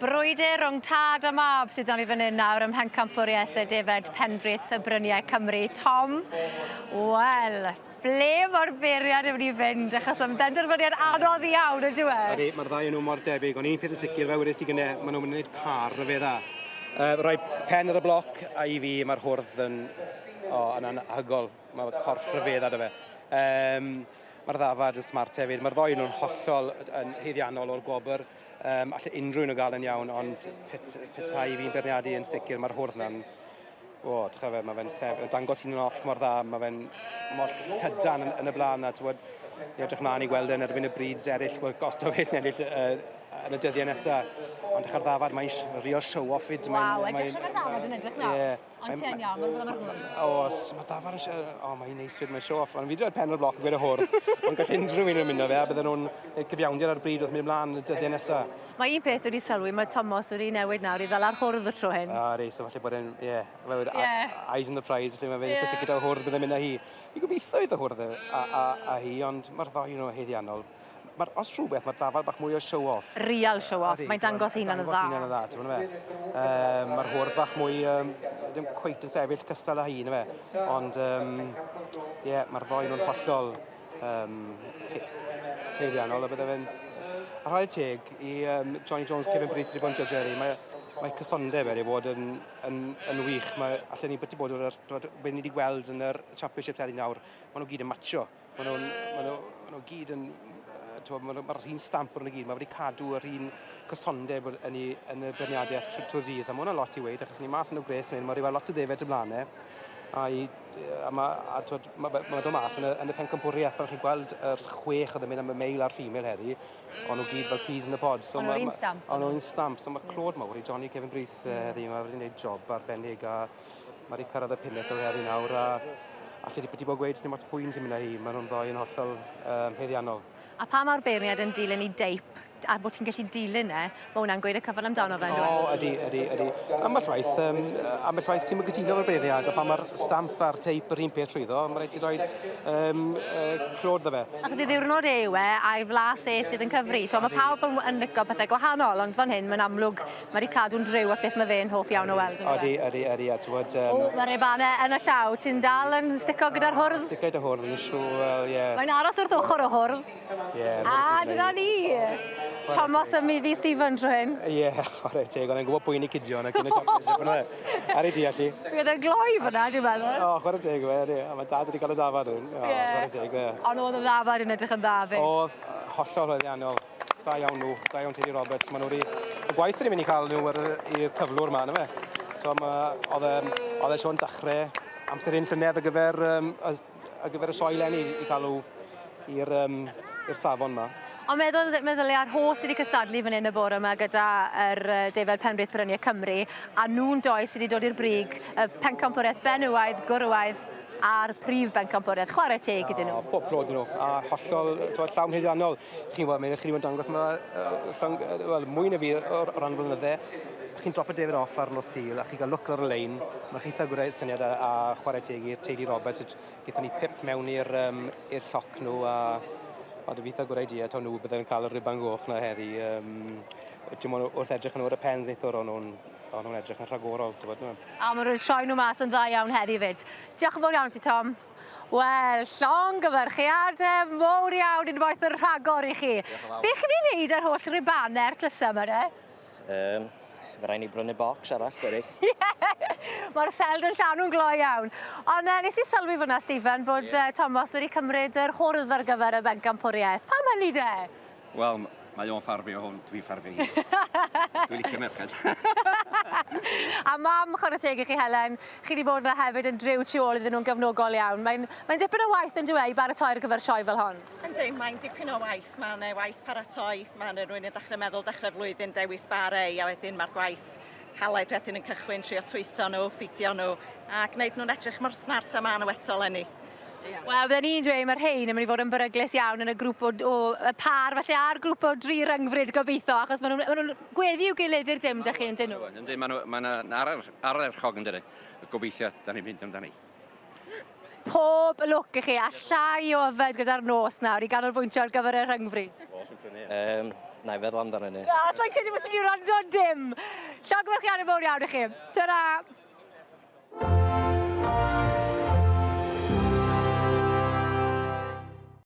Brwydr rhwng tad a mab sydd 'da ni fan hyn nawr ym Mhencampwriaeth y Defaid Penfrith y Bryniau Cymru. Tom, wel, ble mae'r beirniad yn mynd i fynd? Achos mae'n benderfyniad anodd iawn, ydyw e? Ydy, mae'r ddau o'n nhw mor debyg, ond un peth yn sicr, fel wedes ti gynne, maen nhw'n mynd i wneud par rhyfedd dda. Uh, rhoi pen ar y bloc, a i fi mae'r hwrdd yn, o, yn anhygol. Mae corff rhyfedd ar fe. Um, mae'r ddafad yn smart hefyd. Mae'r ddoi nhw'n hollol yn haeddiannol o'r gwobr. Um, alle unrhyw un o gael yn iawn, ond pet, petai fi'n beirniadu yn sicr, mae'r hwrdd na'n... O, dych fe, mae fe'n sef, yn dangos hun yn off mor dda, mae fe'n mor llydan yn, yn y blaen, a ti'n ni edrych mlaen i gweld e'n erbyn y brids eraill, wel, os taw beth sy'n ennill uh, yn y dyddiau nesaf. Ond dechrau'r ddafad, mae'n real show-off fyd. Waw, edrych ar ddafad yn edrych nawr. Yeah. Ond ti yn iawn, mae'n rhywbeth am yr hwrdd. Oes, mae dafad yn siarad, o, mae'n neis fyd, mae'n show off. Ond fi wedi rhoi pen o'r bloc yn gweud y hwrdd, ond gall unrhyw un ymuno fe, a bydden nhw'n cyfiawnder ar bryd wrth mynd mlaen y dyddiau nesaf. Mae un peth wedi sylwi, mae Tomos wedi newid nawr i ddala'r hwrdd y tro hyn. A, rei, so falle bod e'n, ie, fel wedi, yeah. eyes on the prize, felly mae fe'n yeah. gyda hwrdd bydde'n mynd â hi. Fi'n gobeithio iddo hwrdd a, a, a hi, ond mae'r ddoi nhw haeddiannol. Mae'r, os rhywbeth, mae'r ddafad bach mwy o show-off. Real show-off. Mae'n dangos ei hunan yn dda. Dangos hunan yn dda, ti'n gwybod fe? Um, mae'r hwrdd bach mwy, um, ddim cweit yn sefyll cystal â hi, na fe. Ond, um, ie, yeah, mae'r ddoi nhw'n hollol um, haeddiannol, a bydde fe'n... A rhaid teg i um, Johnny Jones, Kevin Brith wedi bod yn judge heddi. Mae, mae cysondeb wedi bod yn, yn, yn wych. Mae, allan ni byti bod o'r, beth ni wedi gweld yn yr championship heddi nawr, maen nhw gyd yn matcho. Maen nhw'n, maen nhw, maen nhw gyd yn, uh, mae'r ma un stamp ar nhw gyd, mae wedi cadw yr un cysondeb yn, ei, yn y beirniadaeth trwy'r trwy dydd. A mae hwnna'n lot i weud, achos ni mas yn y gwres, mae'n rhywbeth lot o ddefed ymlaen e. A, i, a mae, a, twod, ma, ma, ma dod mas yn y, yn y pencampwriaeth, pan chi'n gweld yr chwech oedd yn mynd am y male a'r female heddi, o'n nhw gyd fel peas in the pod. So o'n nhw'r un stamp. O'n nhw'r un stamp. So mae clod mawr i Johnny Kevin Brith heddi, mae wedi gwneud job arbennig a Mae wedi cyrraedd y pinnacle heddi nawr a allu di byti bod gweud dim ots pwy sy'n mynd â hi, maen nhw'n ddoi yn hollol um, haeddiannol. A pa mor beirniad yn dilyn i deip a bod ti'n gallu dilyn e, mae hwnna'n gweud y cyfan amdano fe, O, ydy, ydy, ydy. Ambell waith, um, ambell waith ti'n cytuno efo'r beirniad, a pan mae'r stamp a'r teip yr un peth trwyddo, mae rhaid ti roi um, uh, clod ddo fe. Achos ei ddiwrnod e yw e, a'i flas e sydd yn cyfri. T'mo, mae pawb yn, yn lico pethau gwahanol, ond fan hyn mae'n amlwg Mae wedi cadw'n driw at beth mae fe'n hoff iawn o weld. Ydy, ydy, ydy, a ti'n gwybod... Um... O, mae'r ebane yn y llaw. Ti'n dal yn stico gyda'r hwrdd? Stico gyda'r hwrdd, yn siŵr, wel, ie. Mae'n aros wrth ochr o hwrdd. Ie. A, dyna ni! Thomas a Middi Stephen tro hyn. Ie, chwarae teg, oedd e'n gwybod pwy ni cydio yn y cyn y championship yna. Ar ei deall i. Fe oedd e'n gloi fyna, dwi'n meddwl. O, chwarae teg fe, ydy. A mae dad wedi cael y dafad hwn. O, chwarae teg fe. Ond oedd y ddafad yn edrych yn dda fyd. Oedd, hollol haeddiannol. Da iawn nhw, da iawn teulu Roberts. Maen nhw wedi... Y gwaith wedi mynd i cael nhw ar i'r cyflwr yma, yna fe. So, ma, oedd e, oedd e sio'n dechrau amser un llynedd ar gyfer, um, ar gyfer y sioe eleni i cael nhw i'r um, i'r safon yma. Ond meddwl, meddylia ar holl sydd wedi cystadlu fan hyn y bore yma gyda yr uh, Defaid Penrhydd Bryniau Cymru, a nhw'n doi sydd wedi dod i'r brig, y pencampwriaeth benywaidd, gwrywaidd, a'r prif bencampwriaeth. Chwarae teg iddyn nhw. O, pob clod nhw, a hollol, twod, llawn haeddiannol. Chi'n gwybod, mae'n chi wedi bod yn dangos yma, uh, wel, mwy na fi o ran blynydde, chi'n dropo David off ar nos Sul a chi'n cael look ar y lein, mae chi'n eitha gwrdd syniad a, a chwarae teg i'r teulu Roberts, gaethon ni pip mewn i'r um, i'r lloc nhw a a dwi'n eitha gwrdd idea taw nhw bydden yn cael y riban goch na heddi. Um, dim ond wrth edrych yn o'r y pens neithwr o'n nhw'n o'n nhw'n edrych yn rhagorol, ti'n gwybod. A maen nhw'n troi nhw mas yn dda iawn heddi fyd. Diolch yn fawr iawn ti, Tom. Wel, llongyfarchiadau mowr iawn unwaith yn rhagor i chi. Be chi'n ei wneud ar holl ribanau'r tlysau yma de? Um, Mae rhaid ni brynu bocs arall, berig. Ie, mae'r seld yn llanw'n gloi iawn. Ond uh, nes i sylwi fyna, Stephen, bod yeah. uh, Thomas wedi cymryd yr hwrdd ar gyfer y bencampwriaeth. Pam hynny de? Wel, mae o'n ffarfio hwn, dwi'n ffarfio hi. Dwi'n licio merched. A mam, chwarae teg i chi Helen, chi wedi bod yna hefyd yn driw tu ôl iddyn nhw'n gefnogol iawn. Mae'n mae dipyn o waith yn dyw e i baratoi ar gyfer sioe fel hon. Yndi, mae'n dipyn o waith. Mae'n waith paratoi, mae'n rhywun yn dechrau meddwl dechrau flwyddyn dewis bare a wedyn mae'r gwaith caled wedyn yn cychwyn, trio twyso nhw, ffidio nhw a gwneud nhw'n edrych mor smart a maen nhw eto eleni. Wel, bydden i'n dweud mae'r rhein yn mynd i fod yn beryglus iawn yn y grŵp o, o y par, falle a'r grŵp o dri rhyngfryd gobeithio, achos maen nhw'n ma nhw gweddi i'w gilydd i'r dim, dych chi, yn dyn nhw? Yndi, maen nhw, maen nhw ar, ardderchog yn dydyn. Gobeithio, da ni'n mynd amdani. pob lwc i chi a llai o yfed gyda'r nos nawr i ganolbwyntio ar gyfer y rhyngfryd. Um, na i feddwl amdano ni. Na, sa'n credu bod ti'n mynd i wrando dim. Llongyfarchiadau mowr iawn i chi. Ta-ra!